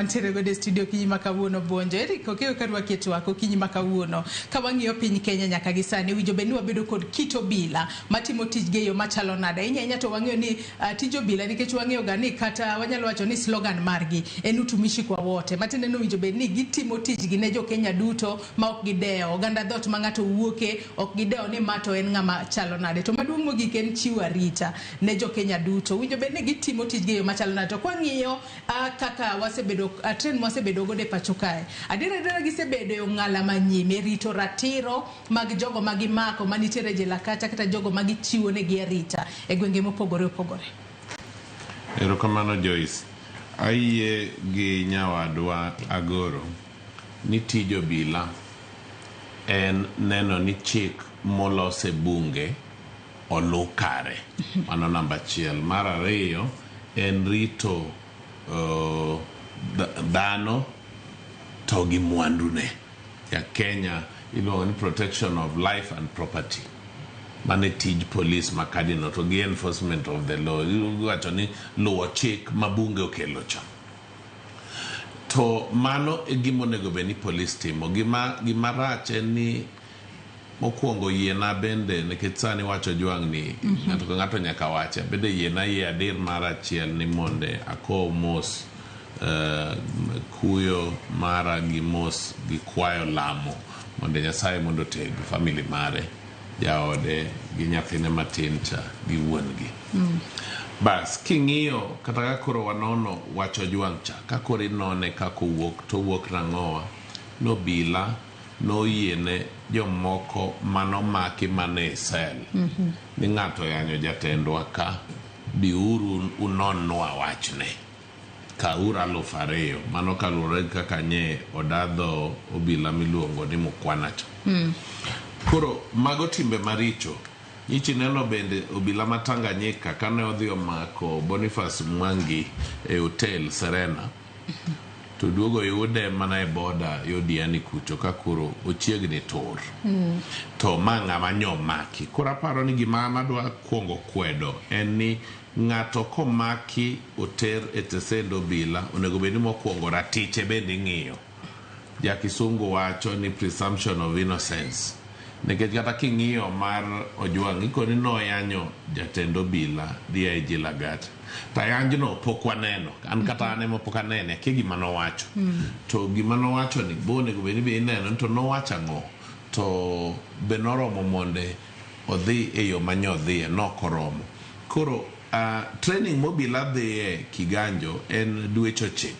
Wantiere godo e studio okinyi ma kawuono Buonjo. Eric Okeyo ka rwaki e twak okinyi ma kawuono. Ka wang'iyo piny Kenya nyaka gi sani, owinjo bed ni wabedo kod kit obila matimo tijgi e yo machalo nade. Ahinya ahinya to wang'eyo ni tij obila nikech wang'eyo ga ni kata wanyalo wacho ni slogan margi en utumishi kwa wote. Matiende ni owinjo bed ni gitimo tijgi ne jo Kenya duto ma ok gidewo oganda dhoot ma ng'ato wuoke, ok gidewo ni ma to en ng'ama chalo nade. To maduong' mogik en chiwo arita ne jo Kenya duto. Owinjo bed ni gitimo tijgi e yo machalo nade. To kwang'iyo kaka wasebedo trend mwasebedo godo e pacho kae, adiera adiera gisebedo e ong'ala manyime rito ratiro mag jogo ma gimako manitiere e jela kacha kata jogo ma gichiwo negi arita e gwenge mopogore opogore. Erokamano Joyce. Ayie gi nyawadwa Agoro ni tij obila en neno ni chik molos e bunge oluw kare. Mano namba achiel. Mar ariyo en rito dhano to gi mwandune. Ja Kenya iluongo ni protection of life and property. Mano e tij polis ma kadino to gi enforcement of the law. Iwacho ni luwo chik ma bunge okelo cha. To mano e gima onego bed ni polis timo. Gima gima rach en ni Mokwongo yiena bende nikech sani wach Ojwang' ni ng'ato ka ng'ato nyaka wache. Bende yiena yie adir mar achiel ni monde akow mos kuyo mara gi mos gi kwayo lamo monde Nyasaye mondo oteg family mare, jaode gi nyathine matin cha gi wuon gi. Bas king'iyo kata ka koro wanono wach Ojwang' cha, ka koro inone kaka owuok to owuok nang'owa? Nobila noyiene jomoko manomaki mana e cell ni ng'ato oyanyo jatendwa ka, biuru unonnwa wachne. Kawuru 2000, mano kaluwore gi kaka nye oda dho obila miluongo ni Mukwana cha. Koro mago timbe maricho. Nyichi neno bende obila ma Tanganyika kane odhi omako Boniface Mwangi e hotel Serena, To duogo yude mana e boda yo Diani kucho ka koro ochiegni tur. To ma ng'ama nyo maki. Koro aparo ni gima an adwa kuongo kwedo en ni ng'ato komaki oter e tesend obila onego bed ni mokuongo ratiche bende ing'iyo. Ja kisungu wacho ni presumption of innocence. Nikech kata king'iyo mar Ojwang' ikoni noyanyo jatend obila DIG Lagat. To ayanjno pok waneno. An kata an ema pok anene, akia gima nowacho. To gima nowacho ni bo onego bed ni be ineno ni to nowacho ang'o. To be noromo monde odhi e yo ma nyo dhiye, nok oromo. Koro training mobila dhiye Kiganjo en dweche 9.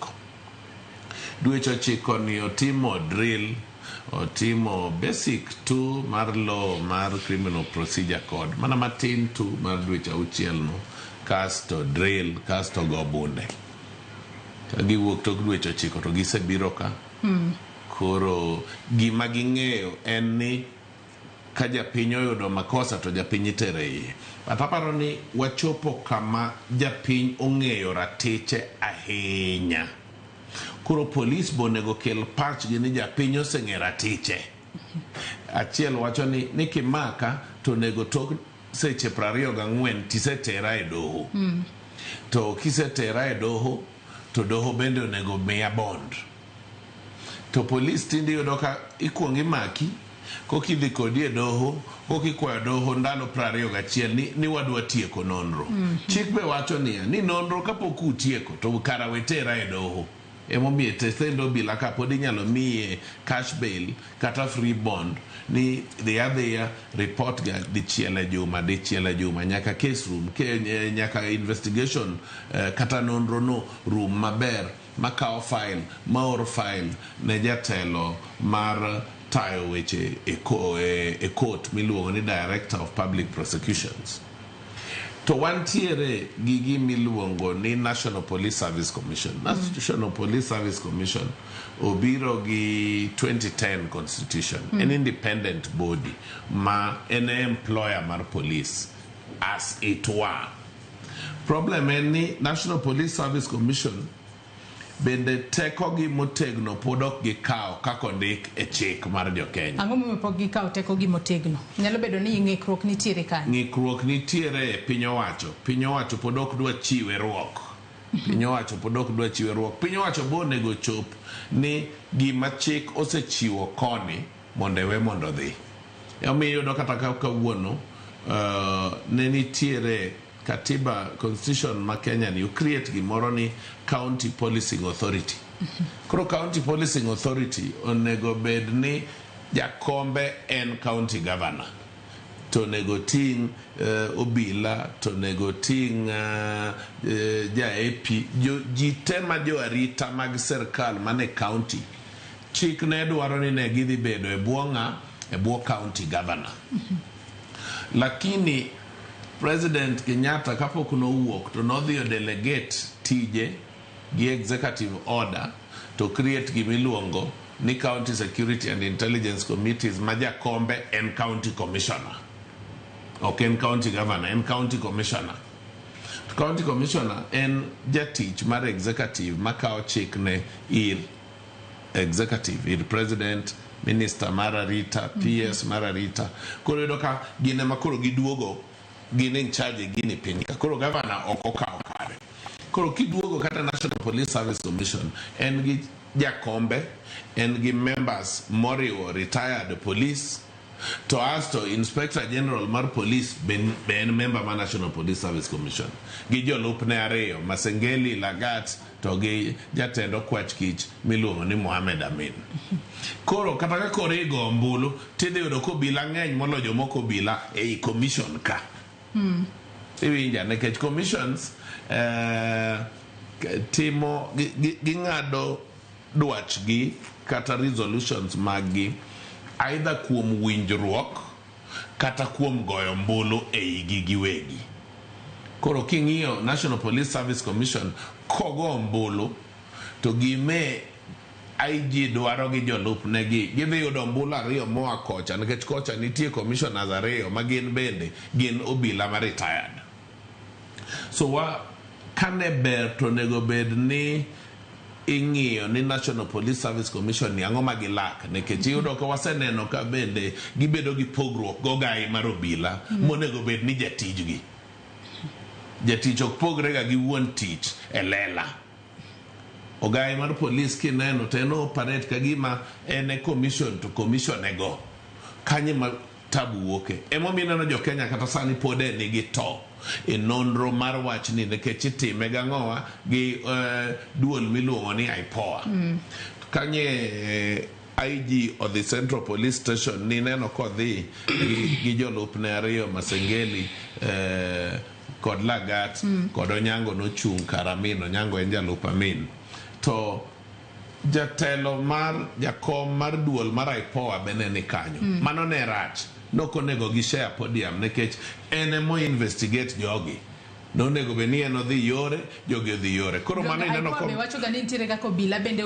Dweche 9 ni otimo drill, otimo basic tu mar law mar criminal procedure code mana matin tu mar dweche 6 no, kasto drill, kasto go bunde. Ka giwuok tok dweche 9 to gisebiro ka. Koro gima ging'eyo en ni ka japiny oyudo makosa to japiny itero e iye. But aparo ni wachopo kama japiny ong'eyo ratiche ahinya. Koro polis be onego kel pachgi ni japiny oseng'e ratiche. Achiel wacho ni ni kimaka to onego tok seche 24 tisetera e doho. To kisetera e doho to doho bende onego miya bond. To polis tinde iyudo ka ikuongo imaki koka idhi kodi e doho koka ikwayo doho ndalo 21 ni, ni wadwa tieko nonro. Chik be wacho niya ni nonro kapok utieko to kara wetera e doho. Emomiyo e tesend obila ka pod inyalo miye cash bail kata free bond ni dhi adhiya report ga dichiel e juma dichiel e juma nyaka case rum ke, nyaka investigation kata nonro no rum maber makawo file maoro file ne jatelo mar tayo weche e, e court miluongo ni Director of Public Prosecutions. To wantiere gi gimiluongo ni National Police Service Commission. National Police Service Commission obiro gi 2010 constitution. En independent body ma en e employer mar police as it were. Problem en ni National Police Service Commission bende tekogi motegno pod ok gikawo kaka ondik e chik mar jo Kenya. Ang'o momiyo pok gikawo tekogi motegno? Nyalo bedo ni ng'ikruok nitiere kanyo. Ng'ikruok nitiere e piny owacho. Piny owacho pod ok dwa chiwe ruok. Piny owacho pod ok dwa chiweruok. Piny owacho bo onego chop ni gima chik osechiwo koni mondo ewe mondo odhi. Emomiyo iyudo kata ka kawuono ne nitiere katiba constitution ma Kenya ni create gimoro ni county policing authority. Koro county policing authority onego bed ni jakombe en county governor. To onego ting' obila, to onego ting' ja AP, jo, ji te ma jo arita mag sirkal mane county. Chik ne dwaro ni ne gidhi bedo e bwo ng'a? E bwo county governor. Lakini President Kenyatta kapok nowuok to nodhi o delegate tije gi executive order to create gimiluongo ni County Security and Intelligence Committees ma jakombe en county commissioner. Ok en county governor, en county commissioner. To county commissioner en jatich mar executive makawo chik ne ir executive, ir president, minister mar arita, PS mar arita. Koro iyudo ka gin ema koro giduogo gin in charge e gini piny ka. Koro governor ok okawo kare. Koro kiduogo kata National Police Service Commission en gi jakombe, en gi members moriwo retired police, to asto Inspector General mar police be en member mar National Police Service Commission gi jolupne ariyo Masengeli Lagat to gi jatend okwach kich miluongo ni Mohamed Amin. Koro kata ka koro igo ombulu tidhi yudo ka obila ng'eny moloyo jomok obila ei commission ka. Iwinja nikech commissions timo ging'ado dwachgi kata resolutions maggi either kuom winjruok kata kuom goyo ombulu eigi giwegi. Koro king'iyo National Police Service Commission kogo ombulu to gime IG dwaro gi jolupne gi gidhi yudo ombulu ariyo moa kocha nikech kocha nitie commissioners ariyo ma gin bende gin obila ma retired. So wa kane ber to onego bed ni ing'iyo ni National Police Service Commission ni ang'o ma gilak nikech iyudo ka waseneno ka bende gibedo gi pogruok gogai mar obila monego bed ni jatijgi. Jatich ok pogre ga gi wuon tich e lela. Ogai mar police kineno to en operate ka gima en e commission to commission e go. Kanye ma tabu wuoke. Emomiyo ineno jo Kenya kata sani pod e nigi to e nonro mar wachni nikech itime gang'owa gi duol miluongo ni IPOA. Kanye IG odhi Central Police Station nineno kodhi gi jolupne ariyo Masengeli kod Lagat kod Onyango nochung' kar Amin. Onyango en jalup Amin. To jatelo mar jakom mar duol mar IPOA bende ni kanyo. Mano ne rach. Nokonego gi share podium nikech en emo investigate jogi. Nonego bed ni en odhi yore, jogi odhi yore. Koro mano ineno IPOA be wacho ga ni nitiere kaka obila bende